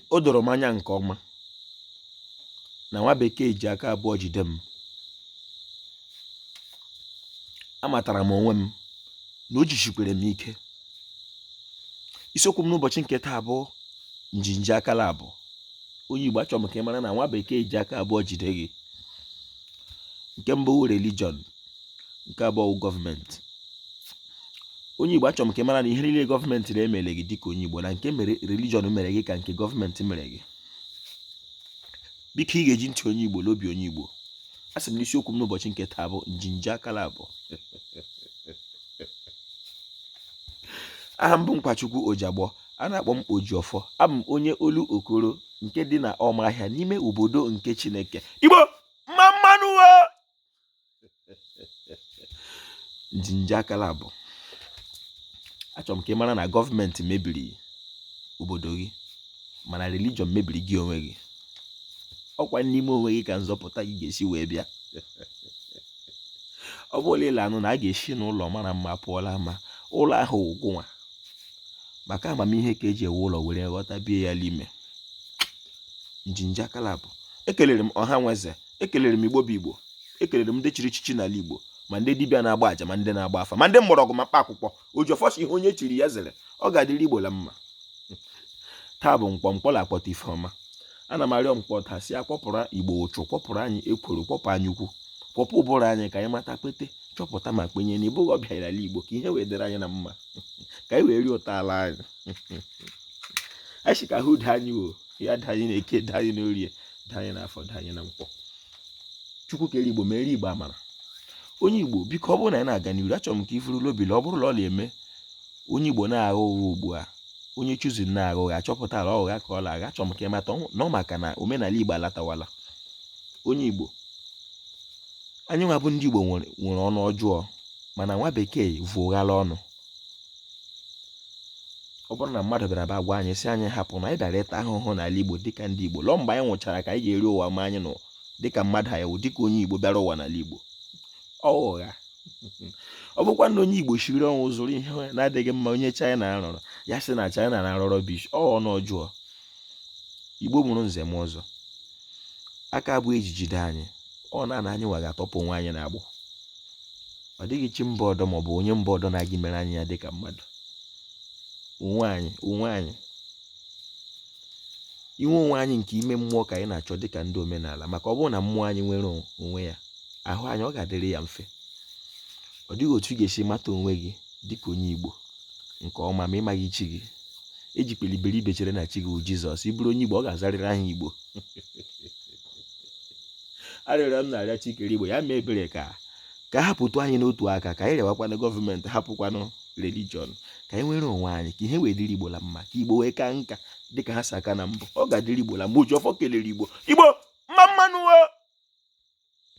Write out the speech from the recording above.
O doro m anya nke ọma na nwa bekee ji aka abụọ jide m. Amatara m onwe m na o jichikwere m ike. Isiokwu m n'ụbọchị nke taa bụ njinji aka laabụ. Onye Igbo, achọrọ m ka ị mara na nwa bekee ji aka abụọ jide gị. Nke mbụ wụ religion, nke abụọ wụ gọọmenti. Onye Igbo, achọrọ m ka ị mara na ihe niile gọọmenti na-emele gị dịka onye Igbo na nke mere religion mere gị ka nke gọọmenti mere gị. Biko, ị ga-eji ntị onye Igbo n'obi onye Igbo. A sị m n'isiokwu m n'ụbọchị nke taa bụ njinji aka laabụ. Aha m bụ Nkwachukwu Ojiagbọ, a na-akpọ m Ojiọfọ. Abụ m onye Olokoro nke dị na Ọmahịa n'ime obodo nke Chineke. Igbo mma mma nụ o! Njinji aka laabụ. Achọrọ m ka ị mara na gọọmenti mebiri obodo gị, mana religion mebiri gị onwe gị. Ọkwa n'ime onwe gị ka nzọpụta gị ga-esi wee bịa. Ọ bụrụ na ị anụ na a ga-esi n'ụlọ mara mma pụọla ama, ụlọ ahụ wụ gụnwa, maka amamihe ka eji ewu ụlọ were nghọta bie ya n'ime. Njinji aka laabụ. Ekelere m ọha nwe eze, ekelere m Igbo bụ Igbo, ekelere m ndị chiri echichi n'ala Igbo, ma ndị dibịa na-agba aja, ma ndị na-agba afa, ma ndị mgbọrọgwụ, ma mkpa akwụkwọ. Ojiọfọ sị ihe onye chiri ya zere, ọ ga-adịrị Igbo la mma. Taa bụ nkwọ, nkwọ la-akpọta ife ọma. Ana m arịọ nkwọ taa sị akwọpụrụ Igbo ụchụ, kwọpụrụ anyị ekworo, kwọpụ anya ukwu, kwọpụ ụbụrụ anyị ka anyị mata, kwete, chọpụta ma kwenye na ịbụghị ọbịa n'ala Igbo, ka ihe wee dịrị anyị na mma, ka anyị wee rie ụtọ ala anyị. Anyị sị ka ahụ daa anyị o, ya daa anyị na eke, daa anyị n'orie, daa anyị n'afọ, daa anyị na nkwọ. Chukwu kere Igbo mere Igbo amara. Onye Igbo, biko, ọ bụrụ na anyị na-aga n'iru, achọrọ m ka ifuru lobi ọ bụrụ na ọ na-eme onye Igbo na-agha ụgha ugbu a, onye chuzin na-agha ụgha, achọpụtara ụgha ka ọ na-agha. Achọrọ m ka ị mata na ọ maka na omenala Igbo alatawala. Onye Igbo, anyị nwa bụ ndị Igbo nwere ọnụ ọjọọ, mana nwa bekee vụ ụghala ọnụ. Ọ bụrụ na mmadụ bịara bịa gwa anyị sị anyị hapụ na anyị bịara ịta ahụhụ n'ala Igbo dịka ndị Igbo, lọọ mgbe anyị nwụchara ka anyị ga-eri ụwa ma anyị nọ dịka mmadụ, anyị wụ dịka onye Igbo bịara ụwa n'ala Igbo, ọ ụgha. Ọ bụkwa na onye Igbo shiri ọnwụ zụrụ ihe na-adịghị mma onye China rụrụ, ya sị na China na-arụ rubbish, ọ ọnụ ọjọọ. Igbo mụrụ nze mụọ ọzọ, aka abụọ eji jide anyị, ọ na anyị nwa ga-atọpụ onwe anyị n'agbụ. Ọ dịghị chi mba ọdọ maọbụ onye mba ọdọ na-aga imere anyị ya dịka mmadụ. Onwe anyị, onwe anyị, inwe onwe anyị nke ime mmụọ ka anyị na-achọ dịka ndị omenala, maka ọ bụrụ na mmụọ anyị nwere onwe ya, ahụ anyị ọ ga-adịrị ya mfe. Ọ dịghị otu ị ga-esi mata onwe gị dịka onye Igbo nke ọma ma ị maghị chi gị. Ejikwala iberibe chere na chi gị bụ Jizọs. Ị bụrụ onye Igbo, ọ ga-azarịrị aha Igbo. Arịrịọ m na-arịọ chi kere Igbo, ya mee ebere ka ka hapụtụ anyị n'otu aka, ka anyị rịawakwanụ gọọmenti, hapụkwanụ religion, ka anyị nwere onwe anyị, ka ihe wee dịrị Igbo la mma, ka Igbo wee ka nka dịka ha si aka na mbụ. Ọ ga-adịrị Igbo la mma. Ojiọfọ kelere Igbo. Igbo.